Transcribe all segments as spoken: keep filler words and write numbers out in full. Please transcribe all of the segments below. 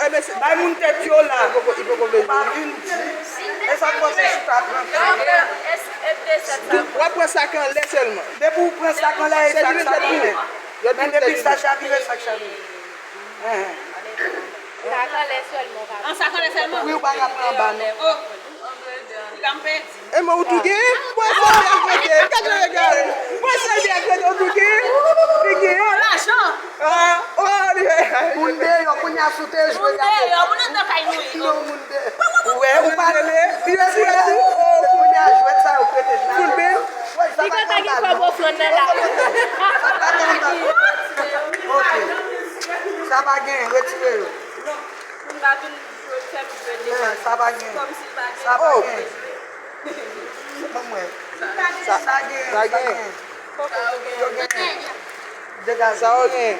Bay moun tèt yo la. Ou pa vin di. E sa k fè w chita tranpye. W ap pran sa k anlè sèlman. Depi w pran sa k anlè, e sa k chavire. Men depi sa chavire, sa k chavire. Sa k anlè sèlman, papa. An, sa k anlè sèlman? Wi, ou pa ka pran anba, non. Oh, piga m pèdi. E mwen ou tou gen? Mwen sèl li ak rete. Gade yo egare. Mwen sèl li ak rete ou tou gen? Li gen? Oh, lajan. Ah, oh, li. Moun deyò, kounye a si w te jwe gade. Moun deyò, moun anndan kay nou ye. Non, moun deyò. Ou wè, ou pa rele. Li rete, li rete. Oh, kounye a jwèt sa yo prete nan. Foutbòl. Li gentan gen kòb ofrann nan la. Ok. Sa pa gen, retire yo. Pou n pa vin jwe fè m jwe devan. Sa pa gen. Kòmsi l pa gen. Sa pa gen. Ban mwen. Sa gen, sa gen. Yo gen. Degaje. Sa yo gen.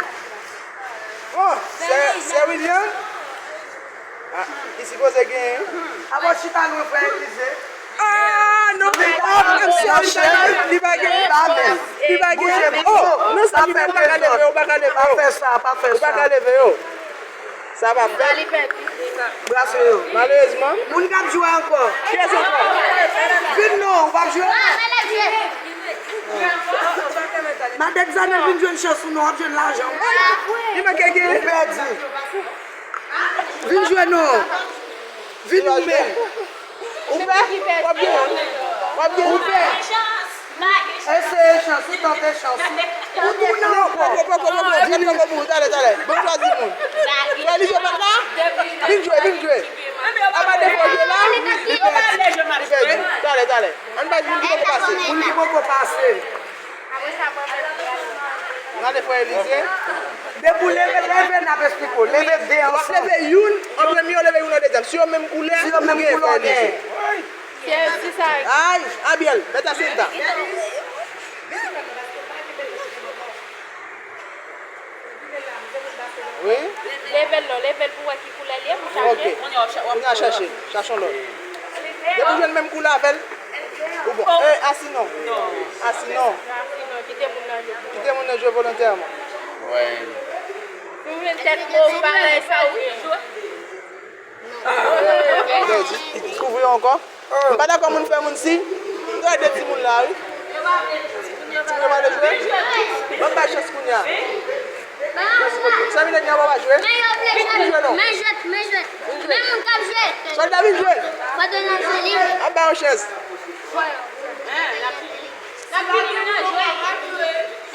Bon, sè, sè William. Ah, li sipoze gen. Abo chita lwen frè Elize. Ah, non, ah, I'm sorry, li pa gen. Li pa gen. Oh, non, sa li pa ka leve, ou pa ka leve. Pa fè sa, pa fè sa. Ou pa ka leve yo. Sa va fèt. Brase yo. Malerezman. Moun k ap jwe ankò. Kiyès ankò? Vin non, w ap jwe. Madan Xanel vin jwenn chans ou non, w ap jwenn lajan. Li manke gen. Ou pèdi. Vin jwe non. Vin ou menm. Ou pè? W ap gen. W ap gen. Ou pè? Eseye chans ou, tante chans ou. Ou tounen ankò. Poko, poko, poko, poko, poko, poko, talè, talè. Bon, chwazi moun. Frè Elize pa la? Vin jwe, vin jwe. Apa defo jwe la? Li pèdi. Li pèdi. Talè, talè. Ann bay moun ki poko pase. Moun ki poko pase. Gade frè Elize. Depi w leve, leve, n ap esplike w. Leve de ansanm. W ap leve youn an premye, w leve youn an dezyèm. Si yo menm koulè, ou genyen frè Elize. Ay, Abiel, mete senta. Wi. Leve l non, leve l pou wè ki koulè li ye, pou chache. Ok. Kounye a chache, chache yon lòt. Depi w jwenn menm koulè avè l, ou bon. E, asinon. Asinon. Kite moun nan jwe. Kite moun nan jwe volontèman. Wi. Si w jwenn tèt mov parèy sa, ou jwe. Kouvri yo ankò. M pa dakò moun fè moun si. M dwe de timoun la, wi. Timoun yo pa vle jwe. Ban m bay chans kounye a. Sa vin lè nyan pa jwe. Vin jwe non. Men jwèt, men jwèt. Men moun k ap jwe. Sòlda vin jwe. Fò de nan jwe li. Ap bay yon chans.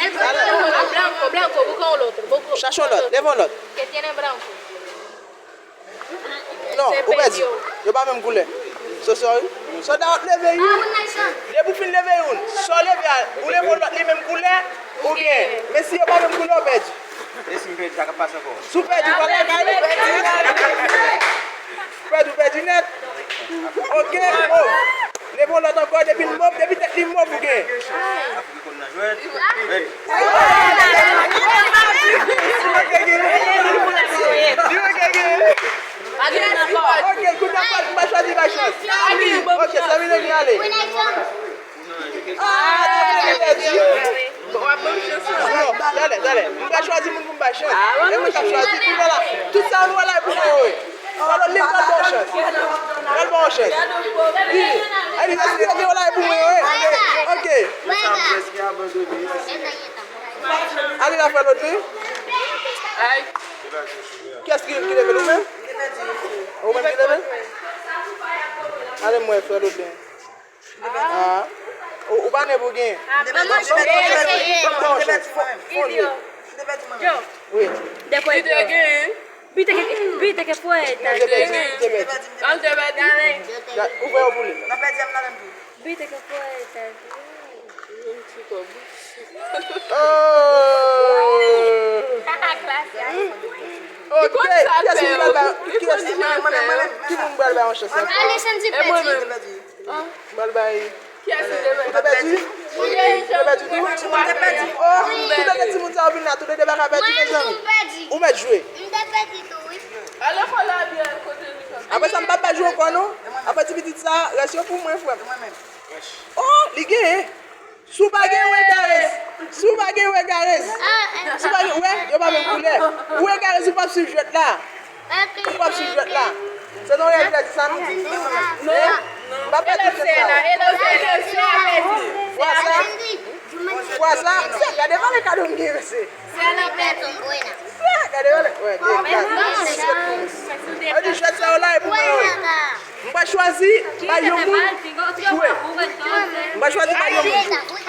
El blanco, blanco, busca un otro. Chache yon lòt, leve yon lòt. Que tiene blanco. Non, ou pèdi. Yo pa menm koulè. So sorry. Sòlda w ap leve youn. Depi w fin leve youn, sa w leve a, ou leve yon lòt li menm koulè, ou gen. Men si yo pa menm koulè, ou pèdi. E si m pèdi, sa k ap pase ankò? Si w pèdi, w pral lakay ou. Pèdi, w pèdi nèt. Ok, bon. Leve yon lòt ankò, depi l mov, depi tèt li mov, ou gen. Ok, kounye a m pa chwazi bay chans. Ok, Sammy Leni ale. Ah, Sammy Leni pèdi. Non, talè, talè. M pa chwazi moun pou m bay chans. E mwen k ap chwazi kounye a la. Tout sa nou wè la e pou mwen yo ye. Fè lòt li pral ba w chans. Pral ba w chans. Vini. Eli, respire gen w la e pou mwen yo ye. Ok. Ale la fè lòt li. Kiyès ki, ki leve l, ou menm? Ou menm ki leve l? Ale m wè fè lòt li. Ah. Ou, ou pa ne pou gen. Ban m ba w chans. Fon, fon jwe. Wi. Li te gen. Bite ke, bite ke fwe. Non, te pèdi, te pèdi. An te pèdi. Ou fè yo pou li. Bite ke fwe. Oh! Ok, kiyès moun pral bay, kiyès, ki moun pral bay yon chans ankò? Alexandre pèdi. Mwen bay. Ou te pèdi? Ou te pèdi tou? Oh, tout lè timoun sa yo vin la, tout lè de pa ka pèdi, mezanmi. Ou mèt jwe. Apre sa, m p ap bay jwe ankò, non. Apre ti pitit sa, rès yo pou mwen, frè m. Oh, li genyen. Si w pa gen, w egarez. Si w pa gen, w egarez. Si w pa gen, wè, yo pa menm koulè. Ou egarez, ou p ap swiv jwèt la. Ou p ap swiv jwèt la. Se nan reyalite sa nou di. Non. M pa pèdi jwèt la. Vwa sa. Vwa sa. Gade valè kado m gen, mesye. Gade valè. Wè, gen gad. Sa vle di jwèt sa yo la e pou mwen, wi. M pa chwazi bay yon moun jwe. M pa chwazi bay yon moun jwe.